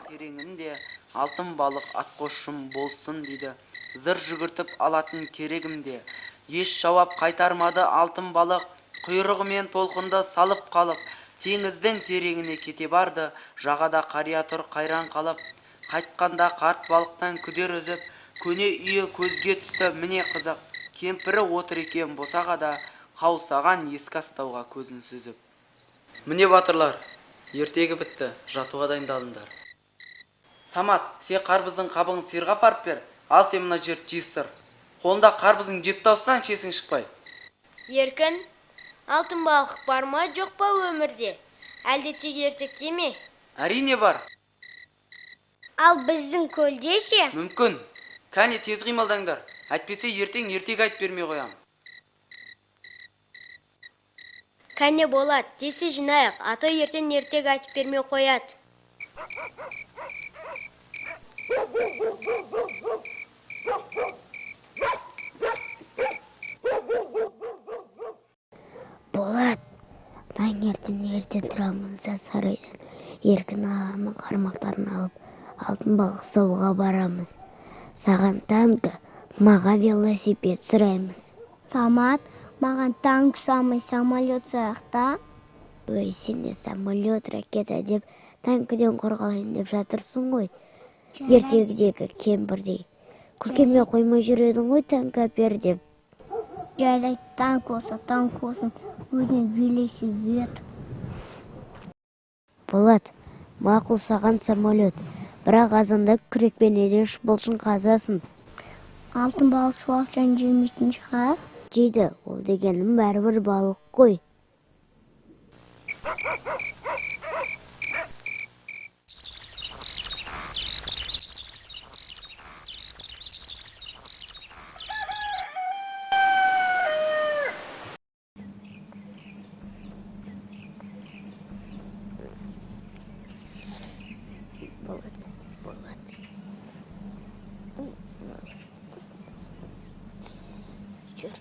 Тереңінде алтын балық атқосшым болсын дейді. Зыр жүгіртіп алатын керегімде. Еш жауап қайтармады алтын балық, құйрығымен толқынды салып қалып, теңіздің тереңіне кете барды, жағада қария тұр қайран қалып. Қайтқанда қарт балықтан күдер үзіп, көне үйі көзге түсті міне қызық. Кемпірі отыр екен босағада, қаусаған ескі астауға көзін сүзіп. Міне батырлар, ертегі бітті, жатуға дайындалыңдар. Самат, сен қарбыздың қабығын сиырға апарып бер, ал сен мына жерді жиыстыр. Қолында қарбызың жеп тауыссаң, шесің шықпай. Еркін, алтын балық бар ма, жоқ па өмірде? Әлде тек ертекте ме? Әрине бар. Ал біздің көлде ше? Мүмкін. Кәне тез қимылдаңдар. Әйтпесе ертең ертегі айтып бермей қоям. Кәне Болат, тез жинайық, ато ертең ертегі айтып бермей қояды. Болат, таңертең ерте тұрамыз да сарайдан Еркін ағамның қармақтарын алып, алтын балық ұстауға барамыз. Саған танкі, маған велосипед сұраймыз. Самат, маған танк сұрамай самолет сұрайық та. Өй, сен де самолет, ракета деп танкіден қорғалайын деп жатырсың ғой. Ертегідегі кемпірдей. Көкеме қоймай жүр едің ғой танк әпер деп. Жарайды, танк болса, танк болсын, өзіне велосипед. Болат, мақұл саған самолет, бірақ азанда күрекпен еден шұбалшын қазасын. Алтын балық шұбалшын жемейтін шығар? Жейді, ол дегенім бәрібір балық қой. Болат, Болат. Жүр.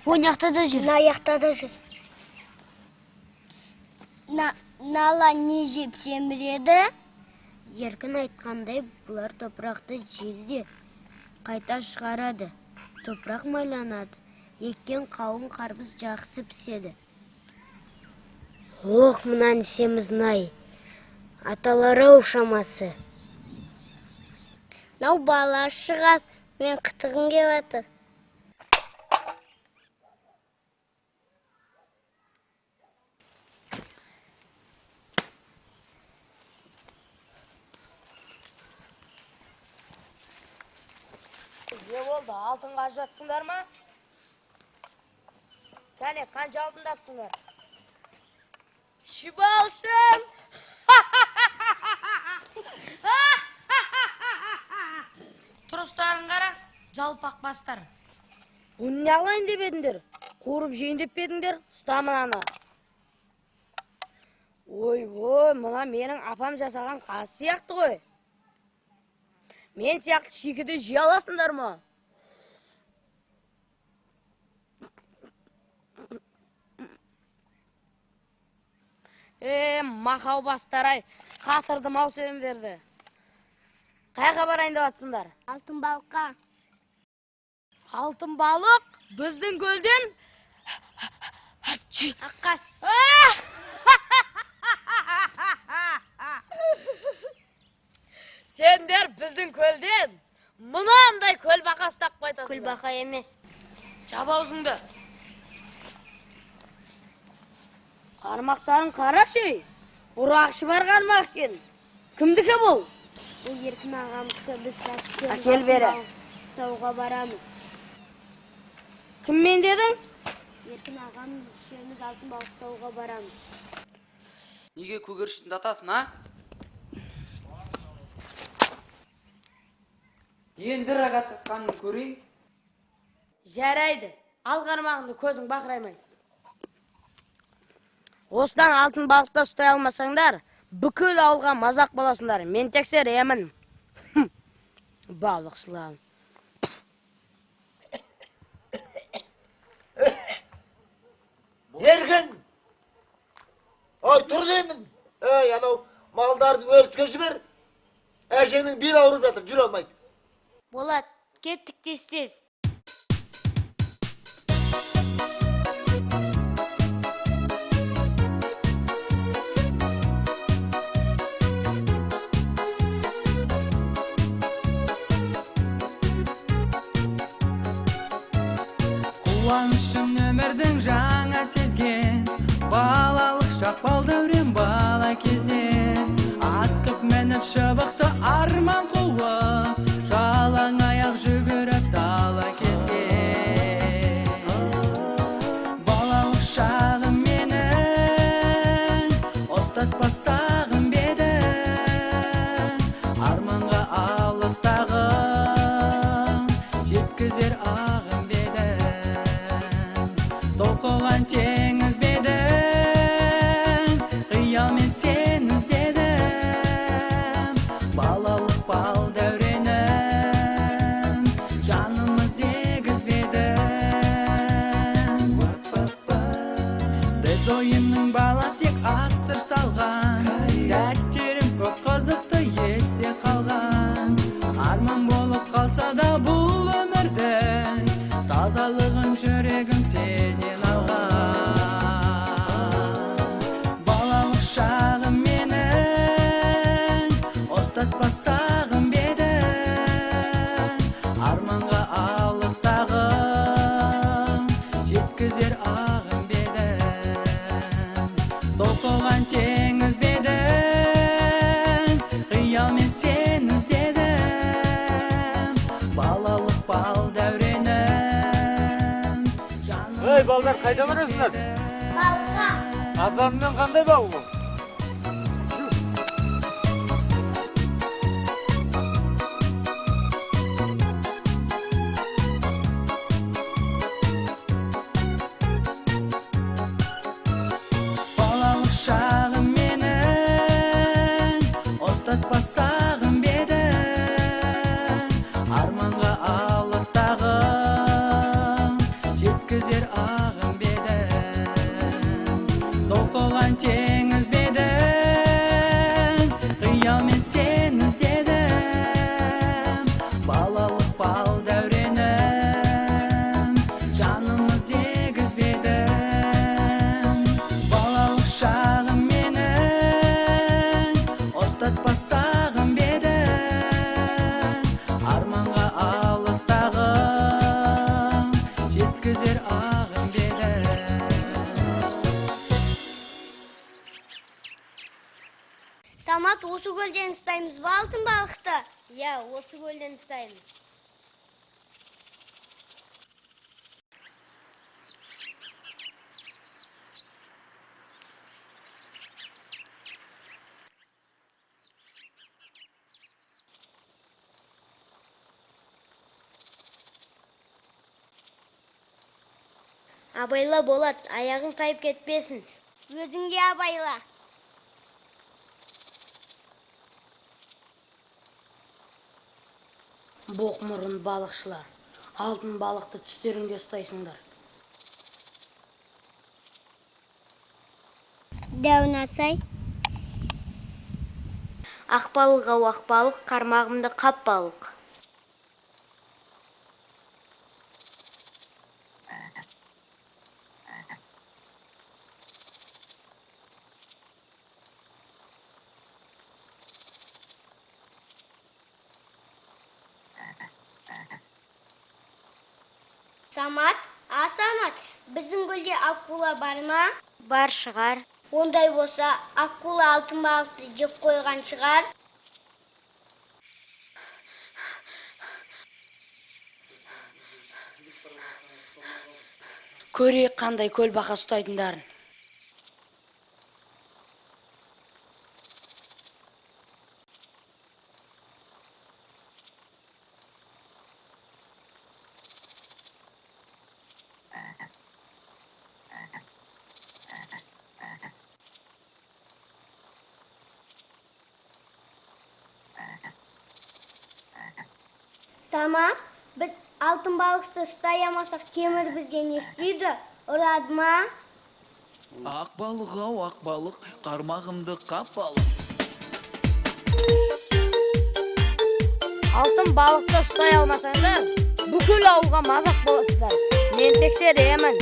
Оняқта да жүр. Мына да жүр. Нала не жеп семіреді? Еркін айтқандай, бұлар топырақты жейді де қайта шығарады. Топырақ майланады. Еккен қауын қарбыз жақсы піседі. Ох, мынаны семізін-ай. Аталары-ау шамасы. Мынау бала шығар, мен қытығым кеп жатыр. Не болды, алтынға жатсыңдар ма? Кәне, қанша алтын таптыңдар? Шибалшын! Тұрыстарын қара, жалпақ бастар. Оны не қылайын деп едіңдер? Қуырып жейін деп пе едіңдер? Ұста мынаны. Ой-ой, мына менің апам жасаған қаз сияқты ғой. Мен сияқты шикіде жей аласыңдар ма? Мақау бастар-ай, қатырдым ау сен берді. Қайға барайын деп атсыңдар? Алтын балыққа. Алтын балық біздің көлден Аққас. Сендер біздің көлден мынандай көлбақа ұстап қайтасыңдар. Көлбақа емес. Жап аузыңды. Қармақтарын қарашы, ей. Бұрақшы бар қармақ екен. Кімдікі бұл? Бұл Еркін ағамдікі, біз кәсіпкер. Әкел бері. Ұстауға барамыз. Кіммен дедің? Еркін ағамыз үшеуміз алтын балық ұстауға барамыз. Неге көгершінді атасың, а? Енді рогат атқанын көрейін. Жарайды, ал қармағыңды, көзің бақыраймай. Осыдан алтын балықты ұстай алмасаңдар, бүкіл ауылға мазақ боласыңдар. Мен тексеремін. Балықшылар. Еркін! Ой, тұр деймін. Ей, анау малдарды өріске жібер. Әжеңнің белі ауырып жатыр, жүре алмайды. Болат, кеттік тез-тез. Қуанышын өмірдің жаңа сезген, балалық шақ бал дәурен бала кезден. Атқып мініп шыбықты арман қуып, жалаң аяқ жүгіріп дала кезген. Балалық шағым менің, ұстатпа сағым бедің, арманға алыстағым, жеткізер ағым бедің. Толқыған теңіз бедің, қиялмен сені іздедім. Балалық бал дәуренім, жанымыз егіз бедің. Біз ойынның баласы ек, асыр салған, сәттерім көп қызықты есте қалған. Арман болып қалса да бұл өмірдің тазалығын жүрегім сенен алған. Балалық шағым менің, ұстатпа сағым бедің, арманға алыстағым, жеткізер ағым бедің. Толқыған теңіз бедің, қиялмен сені іздедім. Балалық бал дәуренім. Ей, балдар, қайда барасыңдар? Балыққа. Азанмен қандай балық ол? Балалық шағым менің, ұстатпа сағым бедің, арманға алыстағым, жеткізер ағым бедің. Толқыған теңіз бедің, қиялмен сені іздедім. Балалық бал дәуренім, жанымыз егіз бедің. Балалық шағым менің, ұстатпа сағым бедің, арманға алыстағым, жеткізер ағым бедің. Самат, осы көлден ұстаймыз ба алтын балықты? Иә, осы көлден ұстаймыз. Абайла, Болат, аяғың тайып кетпесін. Өзің де абайла. Боқ мұрын балықшылар, алтын балықты түстеріңде ұстайсыңдар. Дәу Насай. Ақ балық ау, ақ балық, қармағымды қап балық. Самат, а Самат, біздің көлде акула бар ма? Бар шығар. Ондай болса, акула алтын балықты жеп қойған шығар. Көрейік қандай көлбақа ұстайтындарын. Самат, біз алтын балықты ұстай алмасақ, темір бізге не істейді? Ұрады ма? Ақ балық ау, ақ балық, қармағымды қап балық. Алтын балықты ұстай алмасаңдар, бүкіл ауылға мазақ боласыздар. Мен тексеремін.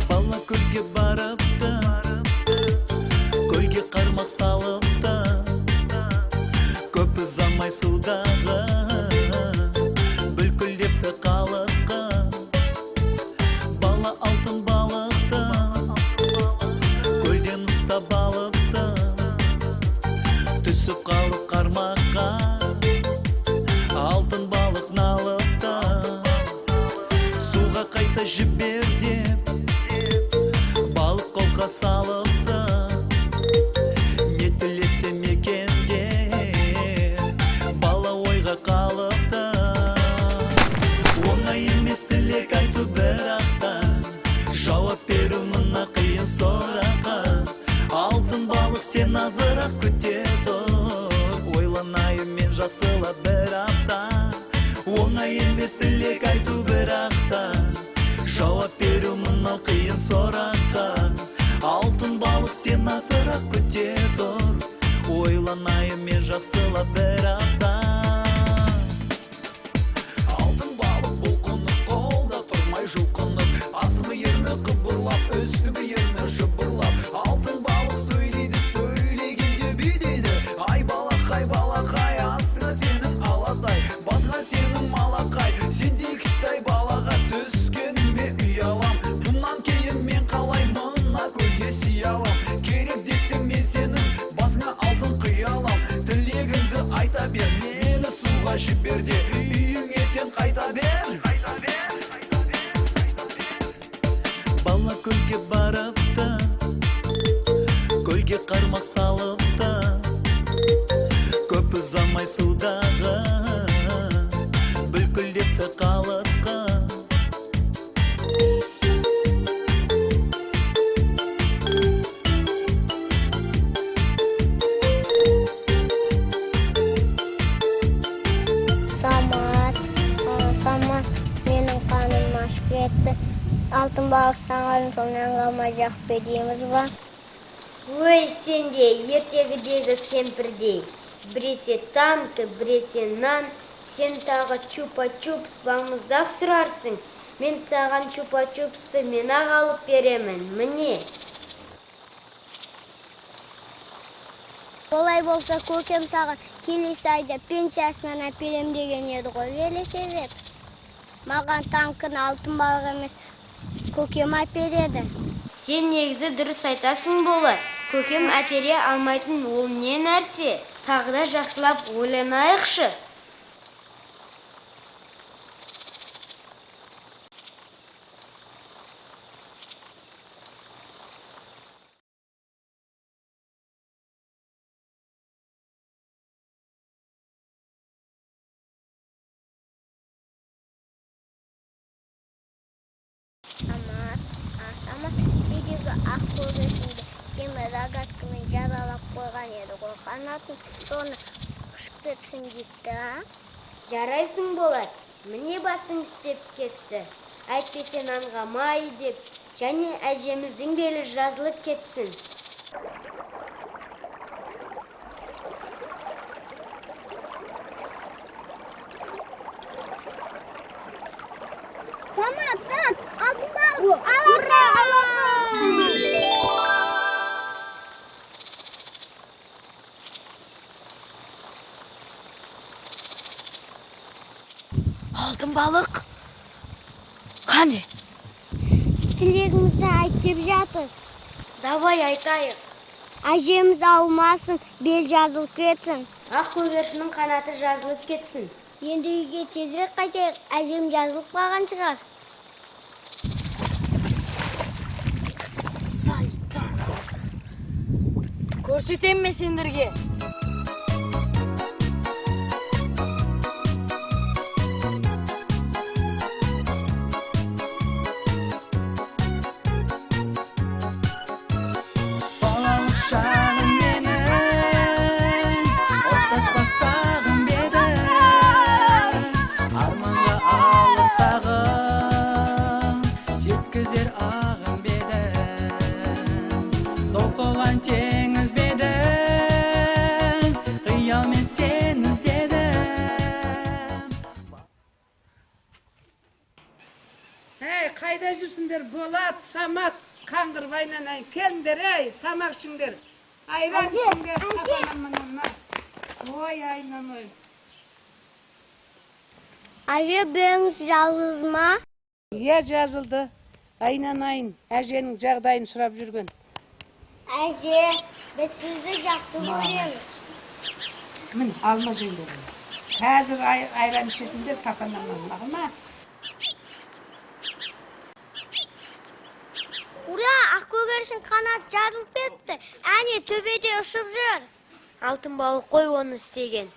Бала көлге барыпты, көлге қармақ салыпты. Көп ұзамай судағы бүлкілдепті қалытқы. Бала алтын балықты көлден ұстап алыпты. Түсіп қалып қармаққа алтын балық налыпты. Суға қайта жібер деп балық қолқа салыпты. Не тілесем екен деп бала ойға қалыпты. Оңай емес тілек айту бірақ та, жауап беру мына қиын сұраққа. Алтын балық сен азырақ күте тұр, ойланайын мен жақсылап бір апта. Оңай емес тілек айту бірақ та, жауап беру мынау қиын сұраққа. Алтын балық сен азырақ күте тұр, ойланайын мен жақсылап бір апта. Алтын балық бұлқынып, қолда тұрмай жұлқынып, астыңғы ерні қыбырлап, үстіңгі ерні жыбырлап. Алтын балық сөйлейді, сөйлегенде бүй дейді. Ай балақай, балақай, астыңа сенің алатай, басыңа сенің малақай. Сендей кіттай балаға түскеніме ұялам. Мұнан кейін мен қалай мына көлге сиялам? Керек десең мен сенің басыңа алтын құялам. Тілегіңді айта бер, мені суға жібер де, үйіңе сен қайта бер. Бала көлге барыпты, көлге қармақ салыпты. Көп ұзамай судағы бүлкілдепті қалытқы. Самат, Самат, менің қарным ашып кетті. Алтын балық ұстаған соң нанға мазақ береміз ба? Өй, сен де ертегідегі кемпірдей. Біресе танкі, біресе нан, сен тағы чупа-чупс балмұздақ сұрарсың. Мен саған чупа-чупсты мен-ақ алып беремін, міне. Олай болса, көкем саған келесі айда пенсиясынан әперем деген еді ғой, велосипед. Маған танкіні алтын балық емес, көкем әпереді. Сен негізі дұрыс айтасың, Болат. Көкем әпере алмайтын ол не нәрсе? Тағы да жақсылап ойланайықшы. Самат, Самат, үйдегі ақ көгершінді темір рогаткамен жаралап қойған еді ғой, қанатын соны ұшып кетсін депті, а? Жарайсың, Болат, міне басың істеп кетті. Әйтпесе нанға май деп, және әжеміздің белі жазылып кетсін. балық! Ура, алапан! Алтын балық. Қане? Тілегімізді айт деп жатыр. Давай айтайық. Әжеміз ауырмасын, бел жазылып кетсін. Ақ көгершіннің қанаты жазылып кетсін. Енді үйге тезірек қайтайық, әжем жазылып қалған шығар. Сайтан. Көрсетем мен сендерге. Балалық шағым менің, ұстатпа сағым бедің, арманға алыстағы жеткізер ағым бедің, толқыған теңіз бедің, қиялмен сені іздедім. Әй, қайда жүрсіңдер, Болат, Самат, Қаңғырып айналайын, келіңдер, әй, тамақ ішіңдер. Айран ішіңдер, апанам. Ой, айналайын. Әже, беліңіз жазылды ма? Иә, жазылды. Айналайын, әженің жағдайын сұрап жүрген. Әже, біз сізді жақсы көреміз. Міне, алма жеңдер. Қазір айран ішесіңдер, тапанаман, мақұл ма? Ура, ақ көгершін қанат жарылып кетті. Әне, төбеде ұшып жүр. Алтын балық қой оны істеген.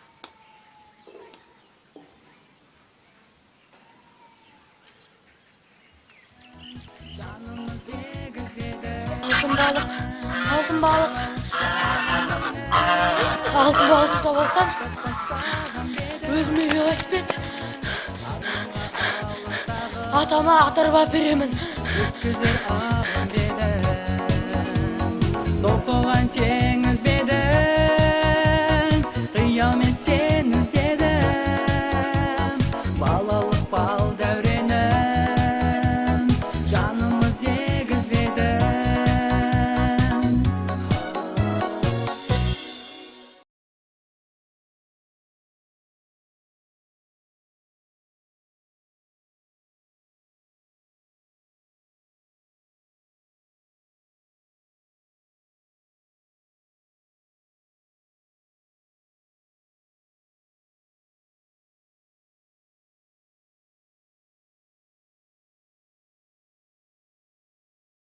Алтын балық, алтын балық. Алтын балық ұстап алсам, өзіме велосипед, атама ат-арба беремін. Өткізер ағым бедің, толқыған теңіз.